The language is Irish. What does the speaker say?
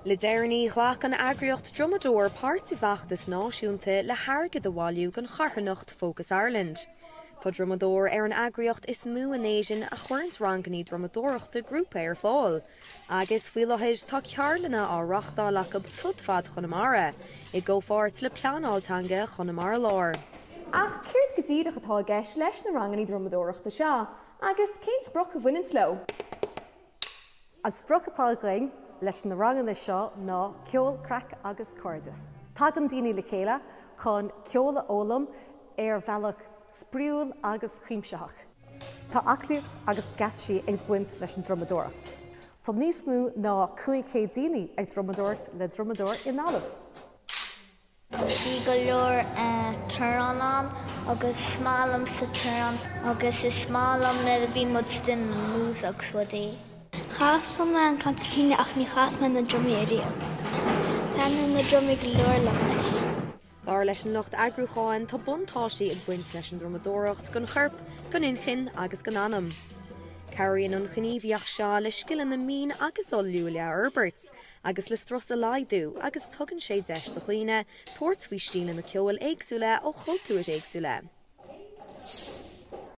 Le deireanaí, ghlac an eagraíocht Drumadór páirt i bhfeachtas náisiúnta le hairgead a bhailiú don charthanacht Focus Ireland. Tá Drumadór ar an eagraíocht is mó in Éirinn a chuireanns rangannaí drumadóireachta grúpa ar fáil, agus faoi láthair tá ceardlanna á reáchtáil acu fud fad Chonamara, i gcomhpháirt le Pleanáil Teanga Chonamara Láir. Ach céard go díreach atá i gceist leis na rangannaí drumadóireachta seo, agus cén sprioc a bhaineanns leo? An sprioc atá againn leis na ranganna seo ná ceol, craic agus cairdeas. Tagann daoine le chéile chun ceol a fhoghlaim ar bhealach spraíúil agus cuimsitheach. Tá aclaíocht agus geáitsí ag baint leis an drumadóireacht. Tá níos mó ná 500 daoine ag drumadóireacht le Drumadór i nGaillimh. Bhí go leor torann ann agus is maith liomsa torann agus is maith liom nuair a bhí muid ag déanamh na moves agus rudaí. Chas mé an concertina ach ní chas mé na drumaí ariamh. Taitníonn na drumaí go leor liom anois. Dar leis an lucht eagrúcháin, tá buntáistí ag baint leis an drumadóireacht don chorp, don inchinn agus don anam. Cabhraíonn an ghníomhaíocht seo le scileanna mín agus olluaile a fhorbairt, agus le strus a laghdú agus tugann sé deis do dhaoine tabhairt faoi stíleanna ceoil éagsúla ó chultúir éagsúla.